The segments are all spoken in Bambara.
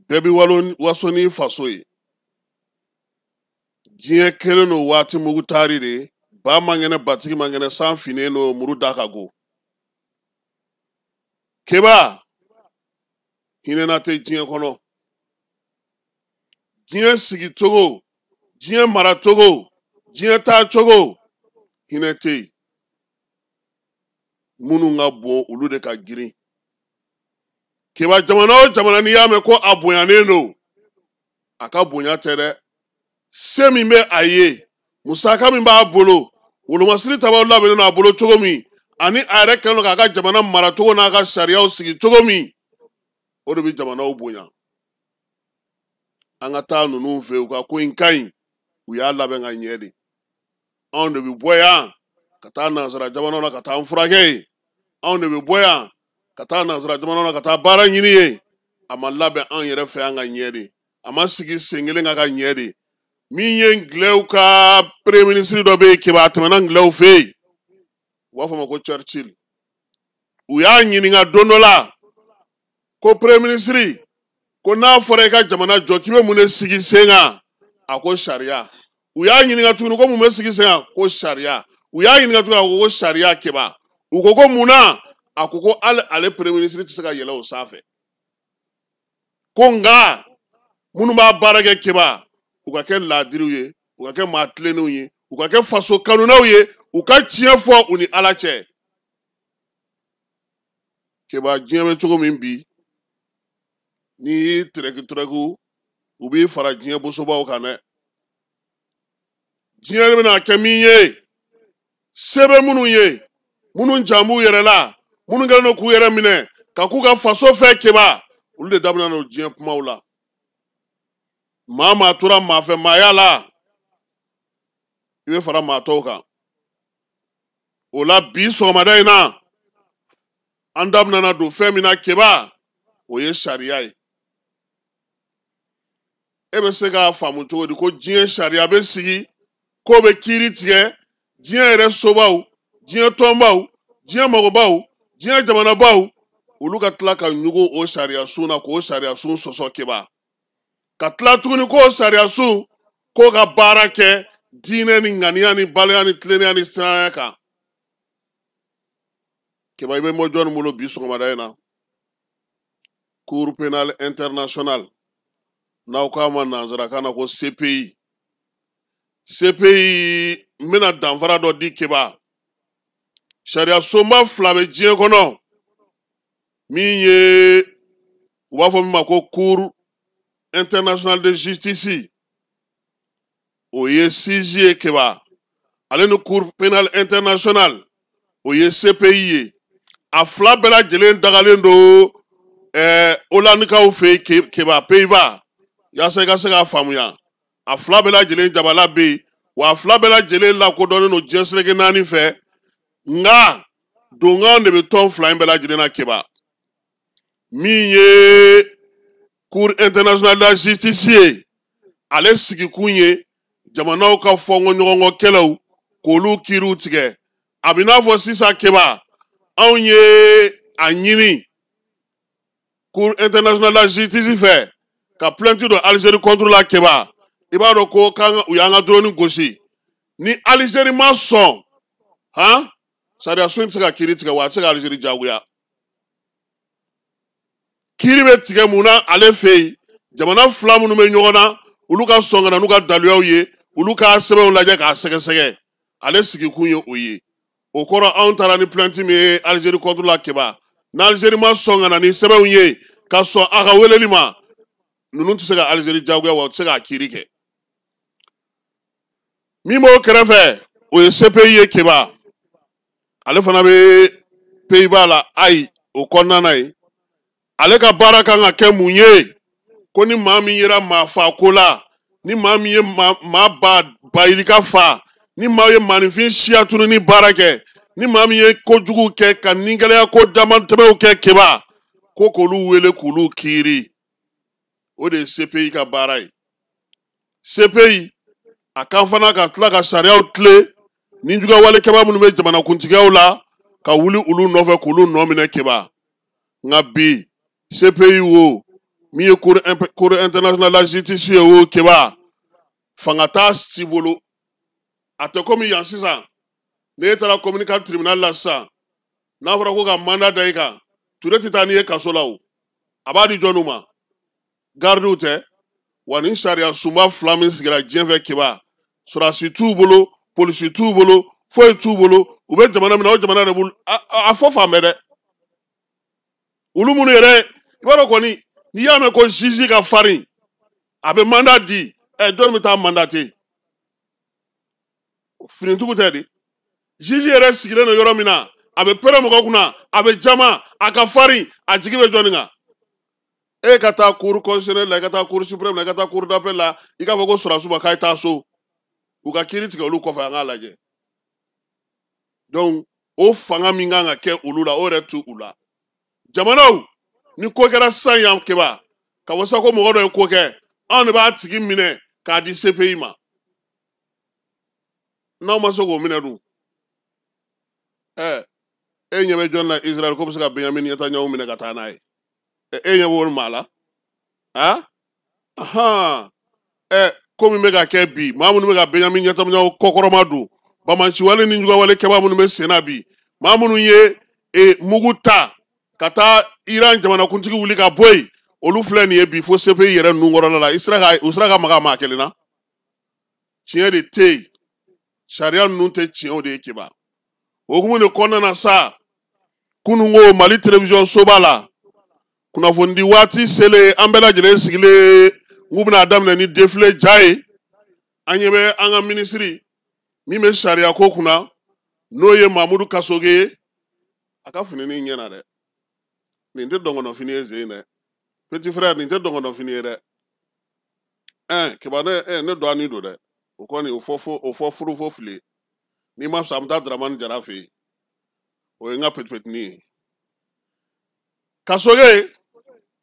Bɛɛ bɛ waso n'i faso ye. Diɲɛ kɛlen don waati mugu taari de ye. Ba man kɛnɛ, batigi man kɛnɛ, san finnen don, muru da ka go. Keba, hinɛna tɛ diɲɛ kɔnɔ. Diɲɛ sigicogo, diɲɛ maracogo, diɲɛ taacogo, hinɛ tɛ yen. Minnu ka bon, olu de ka girin. Keba, jamana o jamana, n'i y'a mɛn ko a bonyanen don, a ka bonya tɛ dɛ. Se min bɛ a ye, musaka min b'a bolo, wolomasiri tabaw labɛnnen don a bolo cogo min, ani a yɛrɛ kɛlen don k'a ka jamana maracogo n'a ka sariyaw sigi cogo min, o de bɛ jamanaw bonya. An ka taa ninnu fɛ, u ka ko in ka ɲi, u y'a labɛn ka ɲɛ de. Anw de bɛ bɔ yan ka taa nansara jamanaw na ka taa an furakɛ yen. Anw de bɛ bɔ yan ka taa nansara jamanaw na ka taa baara ɲini yen. A ma labɛn anw yɛrɛ fɛ yan ka ɲɛ de, a ma sigi sen kelen kan ka ɲɛ de. Min ye ngilɛw ka premier ministre dɔ bɛ yen, Keba, a tɛmɛna ngilɛw fɛ yen, u b'a fɔ a ma ko Churchill. U y'a ɲininka don dɔ la ko premier ministre, ko n'a fɔra i ka jamana jɔ, k'i bɛ mun de sigi sen kan? A ko sariya. U y'a ɲininka tuguni ko mun bɛ sigi sen kan? Ko sariya. U y'a ɲininka tuguni, a ko ko sariya. Keba, u ko ko mun na? A ko ko hali ale premier ministre tɛ se ka yɛlɛ o sanfɛ, ko nka minnu b'a baara kɛ, Keba, u ka kɛ laadiriw ye, u ka kɛ maa tilennenw ye, u ka kɛ faso kanunaw ye, u ka tiɲɛ fɔ u ni Ala cɛ. Keba, diɲɛ bɛ cogo min bi, n'i y'i tɛrɛki tɛrɛku, u b'i fara diɲɛ bosobaw kan dɛ. Diɲɛ bɛna kɛ min ye, se bɛ minnu ye, minnu jan b'u yɛrɛ la, minnu kɛlen don k'u yɛrɛ minɛ ka k'u ka faso fɛ, Keba, olu de da bɛna don diɲɛ kumaw la. Maa maa tora maa fɛ maaya la, i bɛ fara maa tɔw kan. O la bi sɔgɔmada in na, an da bɛna don fɛn min na, Keba, o ye sariya ye. E bɛ se k'a faamu cogo di ko diɲɛ sariya bɛ sigi, k'o bɛ kiiri tigɛ diɲɛ yɛrɛ sobaw, diɲɛ tɔnbaw, diɲɛ mɔgɔbaw, diɲɛ jamanabaw, olu ka tila ka ɲugu o sariya sun na k'o sariya sun sɔsɔ, Keba, ka tila tuguni k'o sariya sun k'o ka baara kɛ diinɛ ni ŋaniya ni baloya ni tilennenya ni siranya kan? Keba, i bɛ bɔ jɔnni bolo bi sɔgɔmada in na? Cour pénale internationale, n'aw k'a ma nanzarakan na ko CPI. CPI, n bɛna danfara dɔ di, Keba. Sariya sunba fila bɛ diɲɛ kɔnɔ, min ye u b'a fɔ min ma ko Cour internationale de justice, o ye CIJ ye, Keba, ale ni Cour pénale internationale, o ye CPI ye. A fila bɛɛ lajɛlen dagalen don Holandikaw fɛ yen, Keba, Pays-Bas. Yaasa i ka se k'a faamuya, a fila bɛɛ lajɛlen jabala bɛ yen, wa a fila bɛɛ lajɛlen lakodɔnnen don diɲɛ seleke naani fɛ. Nka donkan de bɛ tɔn fila in bɛɛ lajɛlen na, Keba. Min ye Cour internationale de la justice ye, ale sigikun ye jamanaw ka fɔnkɔ ɲɔgɔnkɔ kɛlɛw k'olu kiiriw tigɛ. A bɛ n'a fɔ sisan, Keba, anw ye a ɲini Cour internationale de la justice fɛ ka plainte don Algérie contre la. Keba, i b'a dɔn ko k'an u y'an ka drone gosi. Ni Algérie ma sɔn, han, sariya sun tɛ se ka kiiri tigɛ, wa a tɛ se ka Algérie jagoya. Kiiri bɛ tigɛ mun na ale fɛ yen? Jamana fila minnu bɛ ɲɔgɔn na, olu ka sɔn ka na n'u ka daluyaw ye, olu ka sɛbɛnw lajɛ k'a sɛgɛsɛgɛ. Ale sigikun ye o ye. O kɔrɔ, anw taara ni plainte min ye Algérie contre la, Keba, n'Algérie ma sɔn ka na ni sɛbɛnw ye ka sɔn a ka weleli ma, ninnu tɛ se ka Algérie jagoya, wa u tɛ se k'a kiiri kɛ. Min b'o kɛrɛfɛ, o ye CPI ye, Keba. Ale fana bɛ Pays-Bas la, ayi, o kɔnɔna na yen. Ale ka baara kan ka kɛ mun ye? Ko ni maa min yera maa fa ko la, ni maa min ye maa ba bayirika fa, ni maa ye maaninfin siya tununi baara kɛ, ni maa min ye kojugu kɛ ka nigɛlɛya ko damatɛmɛw kɛ, Keba, ko k'olu wele k'olu kiiri, o de ye CPI ka baara ye. CPI a kan fana ka tila ka sariyaw tilen ni juguya minnu bɛ jamanakuntigiyaw la, ka wuli olu nɔfɛ k'olu nɔ minɛ, Keba. Nka bi, CPI wo Min ye Cour internationale la justice ye, o Keba, fanga t'a si bolo. A tɛ komi yan sisan, n'e taara commune ka tribunal la sisan, n'a fɔra ko ka mandat da i kan, Ture tɛ taa n'i ye kaso la o, a b'a di jɔnniw ma? Gardiw tɛ wa? Nin sariya sunba fila min sigira diɲɛ fɛ Keba, sɔrɔdasi t'u bolo, polisi t'u bolo, foyi t'u bolo. U bɛ jamana min na, o jamana yɛrɛ b'u a fɔ fan bɛɛ dɛ. Olu minnu yɛrɛ, i b'a dɔn kɔni, n'i y'a mɛn ko juge ka farin, a bɛ mandat di, ɛ, jɔnni bɛ taa mandater? Finitigiw tɛ de? Juge yɛrɛ sigilen don yɔrɔ min na, a bɛ pɛrɛn mɔgɔ kunna, a bɛ jama, a ka farin, a jigi bɛ jɔnni kan? E ka taa cour constitutionnelle la, i ka taa cour suprême la, i ka taa cour d'appel la, i k'a fɔ ko sɔrɔdasiw ma k'a ye taa so, u ka kiiri tigɛ olu kɔfɛ, an k'a lajɛ. Donc o fanga min kan ka kɛ olu la, o yɛrɛ t'u u la. Jamanaw ni ko kɛra sisan yan Keba, ka fɔ sisan ko mɔgɔ dɔ ye ko kɛ, anw de b'a tigi minɛ k'a di CPI ma. N'aw ma se k'o minɛ dun, ɛ, e ɲɛ bɛ jɔn na Israël ko bɛ se ka Benjamin Netanyahu minɛ ka taa n'a ye? E ɲɛ b'o maa la? A ahan, ɛ, ko min bɛ ka kɛ bi, maa minnu bɛ ka Benjamin Netanyahu kɔkɔrɔma don, bamaciwale ni jugawale kɛbaa minnu bɛ sen na bi, maa minnu ye mugu ta ka taa Iran jamanakuntigi wuli ka bɔ yen, olu filɛ nin ye bi fo CPI yɛrɛ nunkɔrɔla la. I sera ka u sera ka maga maa kelen na? Tiɲɛ de tɛ yen, sariya ninnu tɛ tiɲɛw de ye Keba. O hukumu de kɔnɔna na sa, kununko Mali télévision soba la, kunnafonidi waati selen, an bɛɛ lajɛlen sigilen n k'u bɛna daminɛ ni défilé ja ye. An ɲɛ bɛ an ka minisiri min bɛ sariya ko kunna, n'o ye Mamudu Kasoge ye. A ka fini nin ɲɛna dɛ, nin tɛ dɔngɔnɔfini ye zen dɛ, petit frère, nin tɛ dɔngɔnɔfini ye dɛ. Ɛn, Keba, ne ne dɔgɔnin don dɛ, o kɔni o fɔ fo o fɔ furu fo fili. N'i ma sɔn, an bɛ taa Dramani Jara fɛ yen, o ye n ka petipetinin ye. Kasoge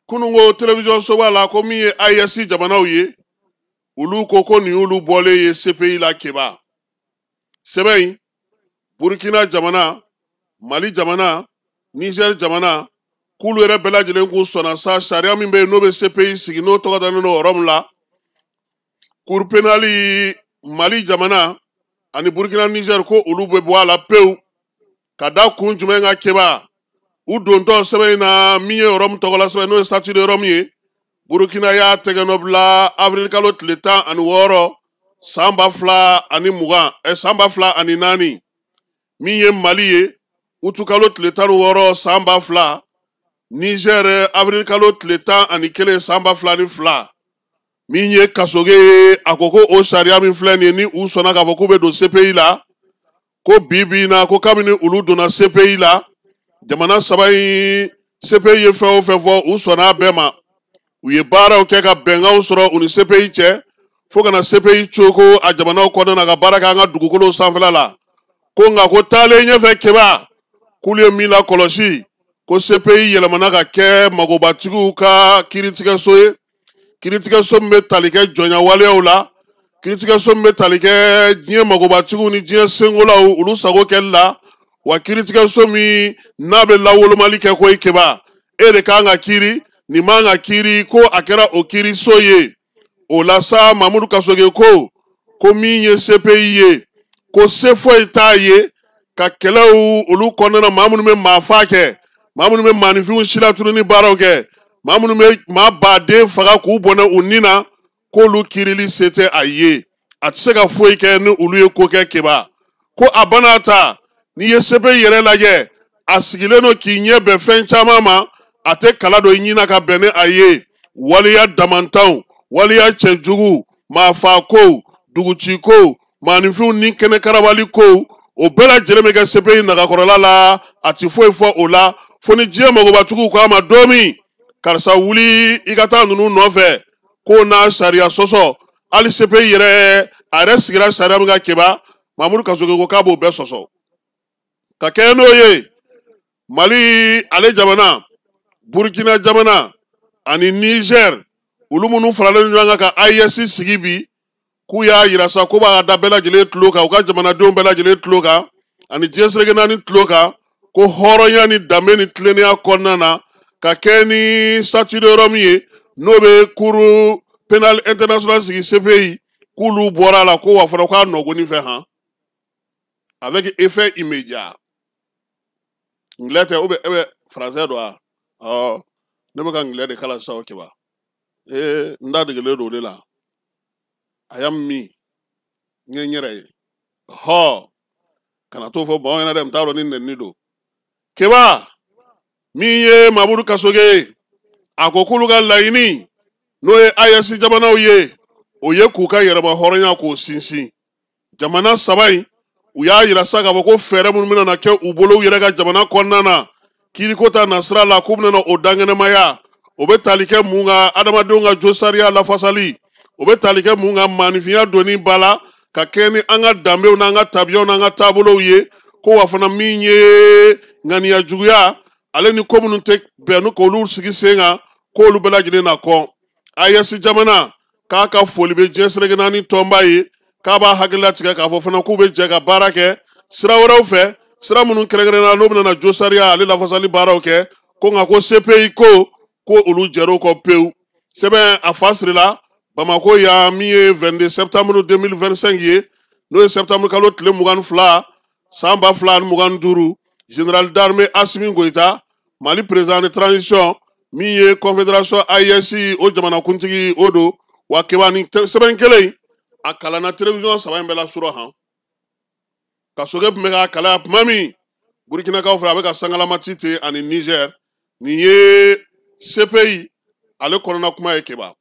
kununko télévision soba la, ko min ye AES jamanaw ye, olu ko ko nin y'olu bɔlen ye CPI la Keba. Sɛbɛn in, Burkina jamana, Mali jamana, Niger jamana, k'olu yɛrɛ bɛɛ lajɛlen k'u sɔnna sa sariya min bɛ yen n'o bɛ CPI sigi, n'o tɔgɔ dalen don Rɔmu la, cour pénale, Mali jamana ani Burkina, Niger, ko olu bɛ bɔ a la pewu. Ka da kun jumɛn kan Keba? U dontɔ sɛbɛn in na, min ye Rɔmu tɔgɔla sɛbɛn, n'o ye statut de Rome ye, Burkina y'a tɛgɛ nɔ bila avril kalo tile 16 san 2020, san 2004. Min ye Mali ye, utu kalo tile 16 san 2000. Niger, avril kalo tile 11 san 2002. Min ye Kasoge ye, a ko ko o sariya min filɛ nin ye, ni u sɔnna k'a fɔ k'u bɛ don CPI la, ko bi bi in na, ko kabini olu donna CPI la, jamana saba in, CPI ye fɛn o fɛn fɔ, u sɔnna a bɛɛ ma. U ye baaraw kɛ ka bɛnkanw sɔrɔ u ni CPI cɛ, fo ka na CPI coko a jamanaw kɔnɔna na ka baara kɛ an ka dugukolow sanfɛla la. Ko nka ko taalen ɲɛfɛ Keba, k'olu ye min lakɔlɔsi, ko CPI yɛlɛmana ka kɛ magobatigiw ka kiiritigɛso ye, kiiritigɛso min bɛ tali kɛ jɔnya waleyaw la, kiiritigɛso min bɛ tali kɛ diɲɛ magobatigiw ni diɲɛ senkolaw olu sago kɛli la, wa kiiritigɛso min n'a bɛ lawolomali kɛ koyi Keba, e de kan ka kiiri, nin man ka kiiri, ko a kɛra o kiiriso ye. O la sa, Mamudu Kasoge ko ko min ye CPI ye, ko se foyi t'a ye ka kɛlɛw olu kɔnɔna na, maa minnu bɛ maa fa kɛ, maa minnu bɛ maaninfinw silatununi baaraw kɛ, maa minnu bɛ maa baden faga k'u bɔnɛ u ni na, k'olu kiirili se tɛ a ye, a tɛ se ka foyi kɛ ni olu ye ko kɛ Keba. Ko a bana ta, n'i ye CPI yɛrɛ lajɛ, a sigilen don k'i ɲɛ bɛn fɛn caman ma, a tɛ kala don i ɲin na ka bɛn ni a ye. Waleya damantanw, waleya cɛjugu, maafa kow, duguci kow, maaninfinw ni kɛnɛ karabali kow, o bɛɛ lajɛlen bɛ kɛ CPI nagakɔrɔla la. A ti foyi fɔ o la fo ni diɲɛ magobatigiw k'a ma don min, karisa wuli i ka taa ninnu nɔfɛ, k'o n'a sariya sɔsɔ. Hali CPI yɛrɛ, a yɛrɛ sigira sariya min kan Keba, Mamudu Kasoge ko k'a b'o bɛɛ sɔsɔ. Ka kɛɲɛ n'o ye, Mali ale jamana, Burkina jamana ani Niger, olu minnu faralen ɲɔgɔn kan ka AES sigi bi, k'u y'a yira sa ko b'a da bɛɛ lajɛlen tulo kan, u ka jamanadenw bɛɛ lajɛlen tulo kan ani diɲɛ seleke naani tulo kan, ko hɔrɔnya ni danbe ni tilennenya kɔnɔna na, ka kɛ ni statut de Rome ye, n'o bɛ Cour pénale internationale sigi CPI, k'olu bɔra a la, ko wa fana k'a nɔgɔni fɛ han, avec effet immédiat. Anglais tɛ ou bien e bɛ français dɔn wa? Ɔ, ne bɛ ka anglais de kalan sisan. O Keba, ee, n da degelen don o de la. A y'a min n ye n yɛrɛ ye hɔ, kana t'o fɔ mɔgɔw ɲɛna dɛ, n t'a dɔn ni nɛni don. Keba, min ye Mamudu Kasoge ye, a ko k'olu ka laɲini, n'o ye AES jamanaw ye, o ye k'u ka yɛrɛma hɔrɔnya k'o sinsin. Jamana saba in, u y'a yira sa k'a fɔ ko fɛɛrɛ minnu bɛna kɛ u bolo u yɛrɛ ka jamana kɔnɔna na kiiriko ta nasira la, k'u bɛna o dankɛnɛmaya. O bɛ tali kɛ mun kan? Adamadenw ka josariya lafasali. O bɛ tali kɛ mun kan? Maanifinya donni ba la ka kɛɲɛ ni an ka danbew n'an ka tabiyaw n'an ka taabolow ye. Ko wa fana, min ye ŋaniya juguya ale ni ko minnu tɛ bɛn ni k'olu sigi sen kan, k'olu bɛɛ lajɛlen na kɔn. AES jamana k'a ka foli bɛ diɲɛ seleke naani tɔnba ye, k'a b'a hakili latigɛ k'a fɔ fana k'u bɛ jɛ ka baara kɛ sira wɛrɛw fɛ, sira minnu kɛrɛnkɛrɛnnenya n'o bɛna na josariya ale lafasali baaraw kɛ. Ko nka ko CPI ko olu jɛr'o kɔ pewu. Sɛbɛn a fa sirila Bamako yan, min ye 22 septembre 2025 ye, n'o ye septembre kalo tile 22 san 2025. Général d'armée Assimi Goïta, Mali président de transition, min ye confédération AES o jamanakuntigi o don. Wa Keba, ni sɛbɛn kelen in a kalanna télévision saba in bɛɛ la surɔ han. Kasoge tun bɛ k'a kalan tuma min, Burkinakaw fɛ, a bɛ ka sangalamati ten ani Niger. Nin ye CPI ale kɔnɔna kuma ye, Keba.